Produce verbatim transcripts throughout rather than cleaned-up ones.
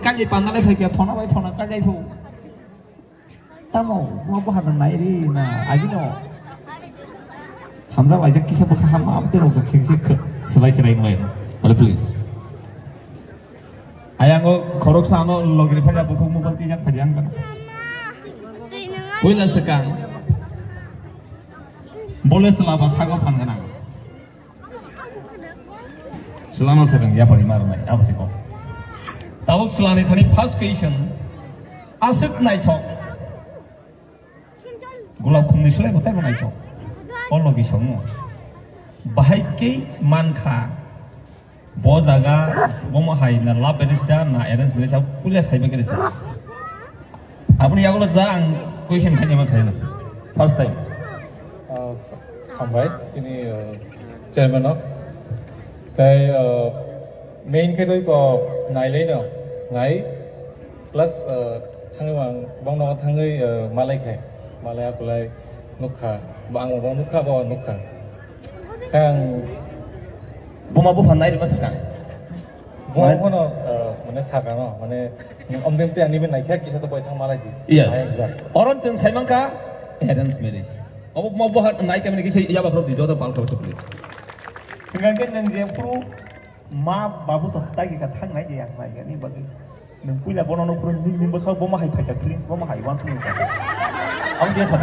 Kani pandale phai khe phona bai phona kajai phu. Tamo, mo bo hada nai ri na, agino. Hamjak laijak kisa bwkha hama, abo tei rok sing sing khe, selai selai nai. Wale please. Ayango khoroksa ano logri phai da bukhuk mobile tijak phai ang kana. Puila swkang. Bole sela ba sago phan gana. Selama sedang ya pari mar nai, abo siko. Tabuk selani thani first question. Aswk naithok. Gulab khumni sulai bo taibo naithok. O logi songo. Bahai kei mankha. Bo jaga, bo mo hai na love marriage da, na arrange marriage, abo puila saiba khe resa. Aboni yagulo ja ang question khaina ma khaina. First time. Ah, hambai, tini, ah, chairman no. Tai, ah, main khe doi ko nailai no, nai. Plus, ah, thangwi ang bong no thangwi, ah, malai khai. Malai akulai nukha. Bo ang bong nukha, bo nukha. Ang buma bupha nai rima sakang. Buma mane bono, ah, mane sakang no, mane omdem te ani ben naikha kisa to bai thang malai di. Yes. Ai, exact. Oron chwng saimankha arrange marriage. Obo buma bupha nai kami kisa yaba khoro di joto pal khoro chukli. Hingke nang je puru Ma babu to tagi ka thang nai de yang nai gani bagwi. Nung puila bono no phuru nini bwkha bo ma hai phaikha feelings bo ma hai wansuk nung kha. Ang je sa.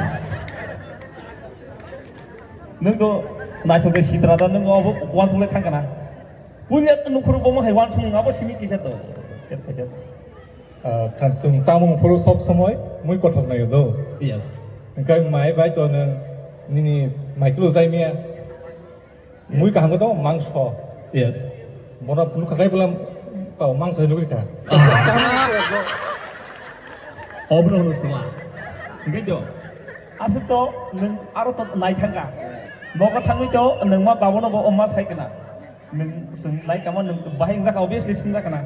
Nung do naithok de sitra da nung obo wansuk le thang kana. Puila nung phuru bo ma hai wansuk nung abo simi kisa to. Ser phaikha. Ah, khan chwng chamung phuru sob somoi mui kothok nai do. Yes. Engkai mai bai to nung nini mai kulu jai miya. Mui kaham khe tongo mangso. Yes. Bono phunuk kha khe bwla, oh, mangso hinwi kha. Obono hwnwi sima. Hingke do. Aswk to nwng aro to nai thangkha. Nogo thangwi to nwng ma babono bo wngma sai kana. Nwng swng lai kama nwng bahai wngjakha, obviously swngjakha na.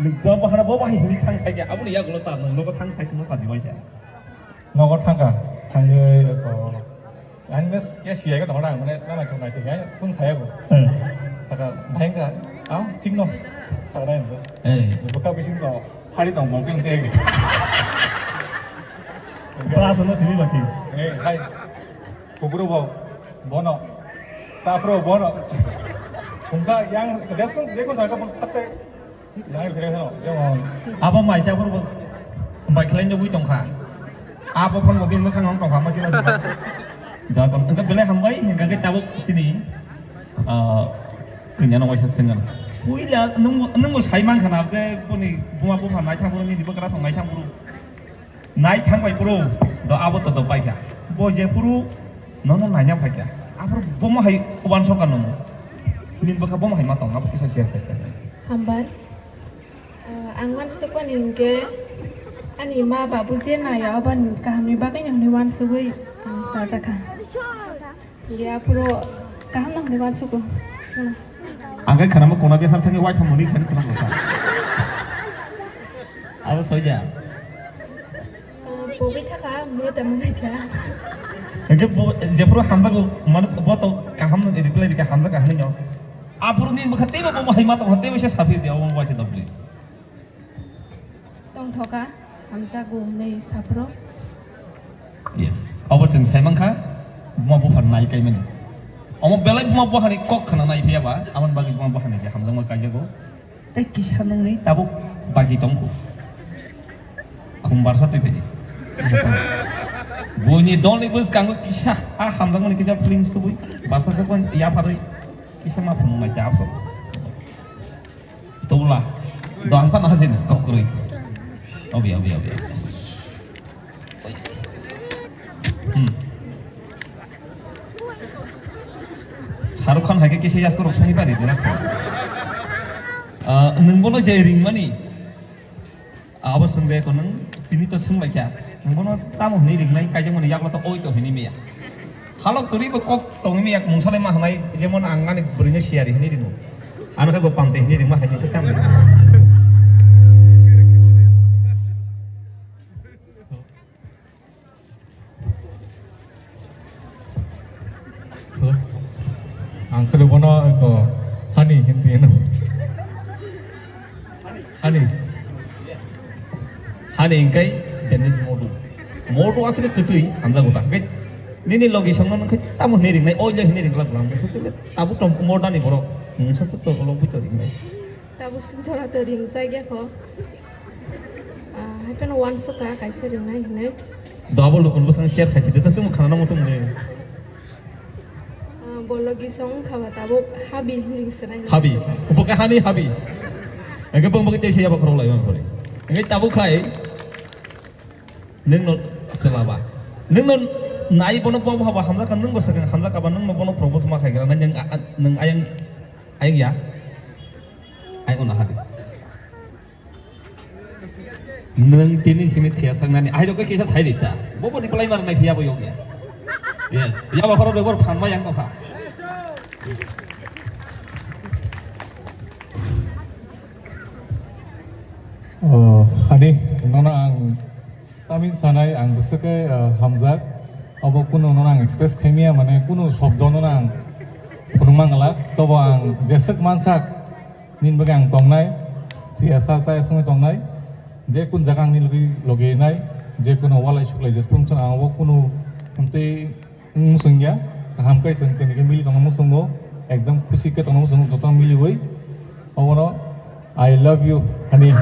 Nwng bo bahana bo bahai hinwi thang sai khe aboni yagulo ta nwng nogo thang sai swngma sadi waisa. Nogo thangkha, thangwi, ko, ang mes, ya, siya ka tongda, mane, na, na, na, na, kun saya bo. Hmm. Saka, bhai ka, ah, thik no. Saka, na, no. Eh. Baka bising ko, hari tong, mungkin kayak gitu. Kelas sama sini lagi. Eh, hai. Kuburu bo, bono. Tapro bono. Kungsa yang, dia kun, dia kun saya ko, tak saya. Abo maisa phuru bai khlai nugwi tongkha. Abo phone bo bini mwkhang tongkha ma kino. Da kon engka belai hambai hingka khe tabuk sini. Ah, kanya no waisa sengan. Puila nung nung sai man khana je buni buma bupha nai thang buru ni bwkra song nai thang buru. Nai thang bai phuru do abo to do pai kha. Bo je phuru nono naina phai kha. Aphuru bomo hai uban sokar nono. Nin bwkha bomo hai ma tong abo kisa share khai kha. Hambai. Ah, ang wansukmani hinkhe ani ma babu je nayo aboni kahamni bagwino hwnwi wansugwi ang chajakha. Hinkhe aphuru kaham nang hwnwi wansugo. Ang khe khwnama kona bwsar thangwi waitham hwnwi khe khwnama kha. Abo soida. Ah, pogwi thaka, mui tamo naikha. Hinkhe bo jephuru hamjago mane bo to kaham reply rikha hamjakha hwnwi no. Aphuru ni bwkha teibo bo hai ma tongkha teibo se saphi di obo waisa do please. Tongthoka, hamjago hwnwi saphuru. Yes, obo chwng sai mankha buma bupha nai kaimani. Omo belai buma buphani kok khna nai phiya ba, aboni bagwi buma buphani je hamjakma kaijago. Tei kisa nungni tabuk bagi tongkhu. Khumbar sa twi phai. Buini dolni bwskango kisa a hamjakmani kisa film subui basa sa kon yapharwi kisa ma phunuk nai ta abso. Tubula dong pan hajin kok kwrwi. Obi, obi, obi, obi. Hmm. Shahrukh Khan hai khe kisa yasku rok songwi pari dina kho. Ah, nwng bono je ringmani. Abo swngjaya ko nwng tini to swnglaikha. Nwng bono tamo hwnwi ringnai kaijakmani yaklo to oi to hwnwi maya. Halok kwrwi bo kok tongwi maya mungsa le ma hwnai jemon ang ani bwrwino siyari hwnwi ringo. Ano khe bo pamte hwnwi ringma hai khe tamo. Ang khwlwi bono ko hani hindi no. Hani. Hani hingkai Dennis Modu. Modu aswk kwtwi hamjago ta. Hingkai nini logi songno nung khai tamo hinwi ringnai, oile hinwi ringla bwlam. Sosole tabuk tong modani borok. Hmm, sosok to olok bwito ringnai. Tabuk sik jora to ringjak ya kho. Ah, hai phano uansukha kaisa ringnai hinwi. Double lukun bwsang share khaisi de, ta swngmung khana nang swngmung de. Ah, bo logi song wngkha ba tabuk habi hinwi swnai. Habi. Bo khe hani habi. Hingke bwng bwng tei se yaba khorok lai bang khori. Hingke tabuk khai. Nwng no chwla ba. Nwng no nai bono bo haba hamjak kha, nwng bo swkang hamjak kha ba, nwng no bono propose ma khai gra nai, nwng a-, a-, nwng ayang, ayang ya. Ayang no hadi. Nwng tini simi thiya sangnani, ai rok kisa sai rita. Bo bo ni play mar nai phiya bo yong ya. Yes. Ya ba khoro de bor phan ma yang no kha. Oh, ani, nono ang tamin sanai, ang bwswk khe, ah, hamjak. Abo kunu nono ang express khaimya, mane kunu shobdo nono ang phunuk mangala. Tobo ang jeswk mansak, nini bagwi ang tongnai. Siya sa sa songwi tongnai. Je kun jaga ang nini logi, logi nai. Je kuno walai suklai jes pumchang ang abo kunu hwntwi Wng muchungya, kaham khe chwng kwnwi khe mili tongna muchungo, ekdom khusi khe tongna muchungo, jotono miliwi. Obono, "I love you," hani.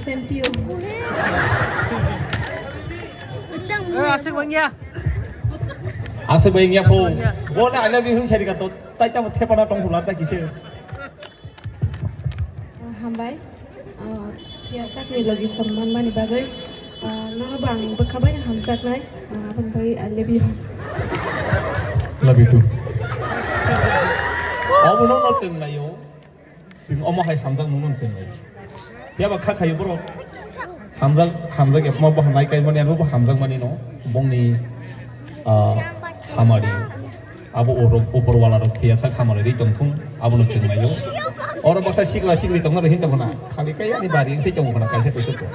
Same to you. Eh, asik bang ya. Asik bang ya, po. Asik bang ya. Bo na I love you hin sari ka to. Tai tamo thepana tong hula ta kise. Ah, hambai. Ah, phiya sakni logi song manmani bagwi, ah, nono bo ang bwkha bai hamjaknai. Ah, aboni bagwi I love you. Love you too. Obo no no chwng laio. Chwng omo hai hamjak nung nung chwng laio. Phiya ba kha khayo borok. Hamjak, hamjak ya mo bo hamnai kai mani, abo bo hamjak mani no. Bongni, ah, hamari. Abo oro upor wala rok phiya sak hamari ri tong thung, abono chwng laio. Oro baksa sikla sikli tongna rw hin tongna. Khali kai ani bari se tong khna kaisa kaisa.